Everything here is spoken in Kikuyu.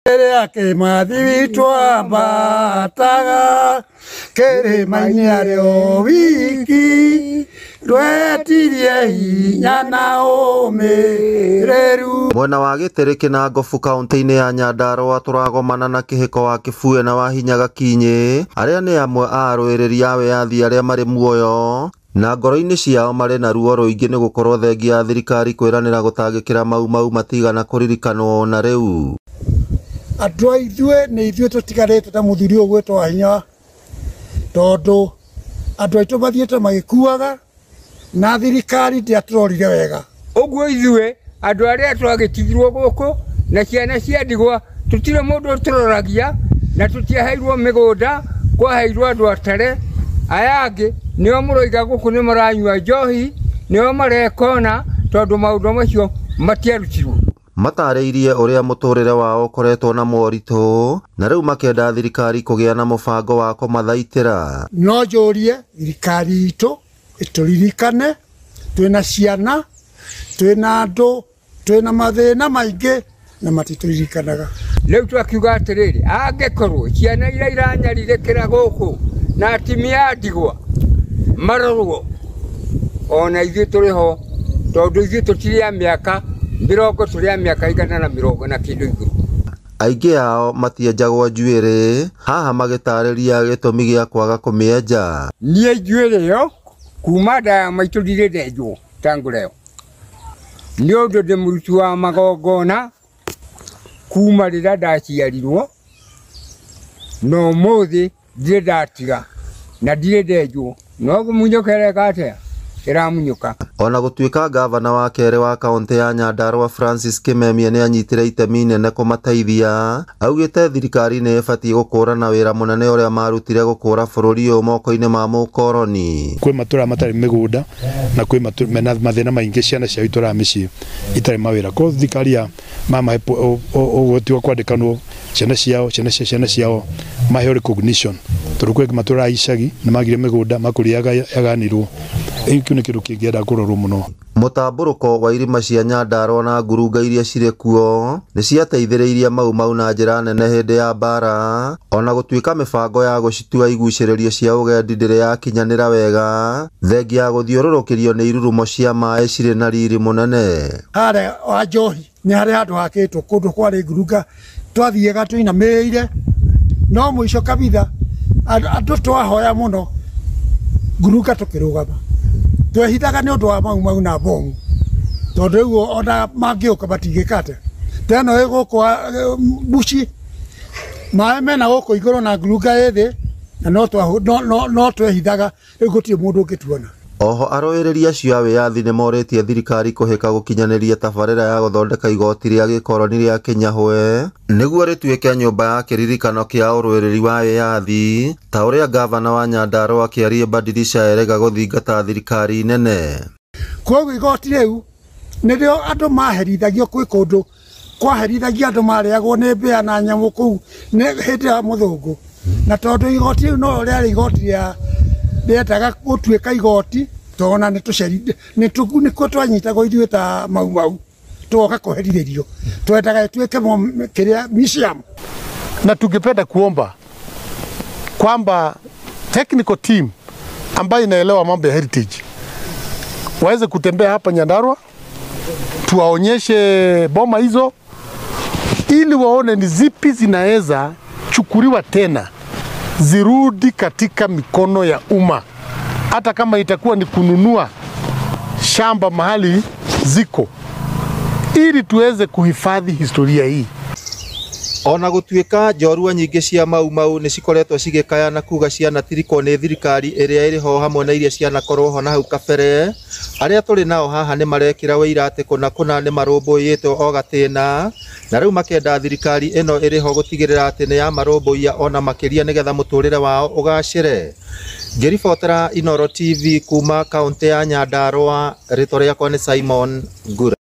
Rĩrĩa Kĩmathi witũ ambataga kĩrĩma-inĩ arĩ o wiki, twetirie hinya na ũmĩrĩru. Mwena wa Gĩtĩrĩ na Ngobu kaunti-inĩ ya Nyandarua tũragomana na kĩhĩko wa Kĩbue na Wahinya Gakinyĩ arĩa nĩ amwe a arũĩrĩri a wĩyathi arĩa marĩ muoyo na ngoro-inĩ ciao marĩ na ruo rũingĩ nĩ gũkorwo thengia ya thirikari kwĩranĩra gũtangĩkĩra Mau Mau matigana kũririkanwo na rĩu. Andũ a ithuĩ nĩ ithuĩ tũtigarĩte ta mũthuri ũyũ gwĩtwo Wahinya, tondũ andũ aitũ mathiĩte magĩkuaga na thirikari ndĩatũrorire wega. Ũguo ithuĩ andũ arĩa twagĩtigirwo gũkũ na ciana cia ndigwa tũtirĩ mũndũ ũtũroragia na tũtiaheirwo mĩgũnda, kwaheirwo andũ atare. Aya angĩ nĩo mũroiga gũkũ nĩ maranyua njohi, nĩo marekona tondũ maũndũ macio matiarutirwo. Matarĩirie ũrĩa mũtũrĩre wao ũkoretwo na moritũ na rĩu makenda thirikari kũgĩa na mũbango wa kũmathaitĩra. No njũrie thirikari itũ ĩtũririkane, twĩna ciana, twĩna andũ, twĩna mathĩna maingĩ na matitũririkanaga. Rĩu twakiuga atĩrĩrĩ, angĩkorwo ciana iria iranyarirĩkĩra gũkũ na atumia a ndigwa marorwo, ona ithuĩ tũrĩ ho, tondũ ithuĩ tũtirĩ a mĩaka mĩrongo, tũrĩ a mĩaka 140 na kĩndũ igũrũ. Aingĩ ao matienjagwo njuĩrĩ, haha magĩtarĩria gĩtũmi gĩa kwaga kũmĩenja. Niĩ njuĩrĩ ĩyo kuma nda ya maitũ ndirĩ ndenjwo tangu leo, nĩ ũndũ ndĩ mũruti wa magongona kuma rĩrĩa ndaciarirwo na ũmũthĩ ndirĩ ndatiga na ndirĩ ndenjwo, no kũmunyũka ĩreka atĩa? Ĩramunyũka. Ona gũtuĩka gavana wa kerĩ wa kaunti ya Nyandarua Francis Kimemia nĩ anyitire itemi inene kũmateithia, augĩte thirikari nĩ ĩbatiĩ gũkũrana wĩra mũnene ũrĩa marutire gũkũra bũrũri ũyũ moko-inĩ ma mũkoroni. Kwĩ matũra matarĩ mĩgũnda na kwĩ mena mathĩna maingĩ, ciana ciao itũraga mĩciĩ itarĩ mawĩra. Koguo thirikari ya mamahe ũgwati wa kwandĩkanwo ciana ciao, ciana cia ciana ciao maheo recognition, tondũ kwĩ matũra icagi nĩ magire mĩgũnda makũria yaganirwo. Kĩu nĩ kĩndũ kĩngĩenda kũrorwo mũno. Mũtambũrũko wa irima cia Nyandarua na ngurunga iria cirĩ kuo nĩ ciateithĩrĩirie Mau Mau na njĩra nene hĩndĩ ya mbara, ona gũtuĩka mĩbango ya gũcitua igucĩrĩrio cia ũgendi ndĩrĩ yakinyanĩra wega, thengia ya gũthiũrũrũkĩrio nĩ irurumo cia maĩ cirĩ na riri mũnene. Harĩa wa njohi nĩ harĩ handũ hakĩtwo kũndũ kwarĩ ngurunga, twathiaga tũinamĩrĩire, no mũico kabitha andũ twahoya mũno ngurunga tũkĩrũgama. Twehithaga nĩ ũndũ wa Mau Mau na bomu, tondũ rĩu ona mangĩũka matingĩka atĩa. Ta ĩno ĩ gũkũ Buci, maĩ mena gũkũ igũrũ na ngurunga ĩ thĩ, na no twehithaga, rĩu gũtirĩ mũndũ ũngĩtuona. Oho arũĩrĩri acio a wĩyathi nĩ morĩtie thirikari kũhĩka gũkinyanĩria tabarĩra ya gũthondeka igoti rĩa gĩkoroni rĩa Kĩnyahwe nĩguo rĩtuĩke nyũmba ya kĩririkano kĩa ũrũĩrĩri wa wĩyathi, ta ũrĩa gavana wa Nyandarua Kĩarie Badilisha erega gũthingata thirikari nene. Koguo igoti rĩu nĩrĩo andũ maherithagio, kwĩ kũndũ kwaherithagia andũ marĩagwo nĩ mbĩa na nyamũ kũu nĩ hĩndĩ ya mũthũngũ, na tondũ igoti rĩu no rĩarĩ igoti rĩa rĩendaga gũtuĩka igoti, tona nĩ tũcerire nĩkuo twanyitagwo ithuĩ ta Mau Mau tũgoka kũherithĩrio, twendaga ĩtuĩke kĩrĩa museum. Na tungependa kuomba kwamba technical team ambayo inaelewa mambo ya heritage waweze kutembea hapa Nyandarua, tuwaonyeshe boma hizo ili waone ni zipi zinaweza chukuliwa tena zirudi katika mikono ya umma, hata kama itakuwa ni kununua shamba mahali ziko, ili tuweze kuhifadhi historia hii. Ona gũtuĩka njorua nyingĩ cia Mau Mau nĩ cikoretwo cigĩkaya na kuga cianatirikwo nĩ thirikari ĩrĩa ĩrĩ ho hamwe na iria cianakorwo ho na hau kabere, arĩa tũrĩ nao haha nĩ marekĩra wĩira atĩ kũna kũna nĩ marũmbũiyĩtwo o gatĩna, na rĩu makenda thirikari ĩno ĩrĩ ho gũtigĩrĩra atĩ nĩ yamarũmbũiya ona makĩria nĩgetha mũtũrĩre wao ũgacĩre. Ngĩribotera Inooro TV kuma kaunti ya Nyandarua, rĩtwa rĩakwa nĩ Simon Ngura.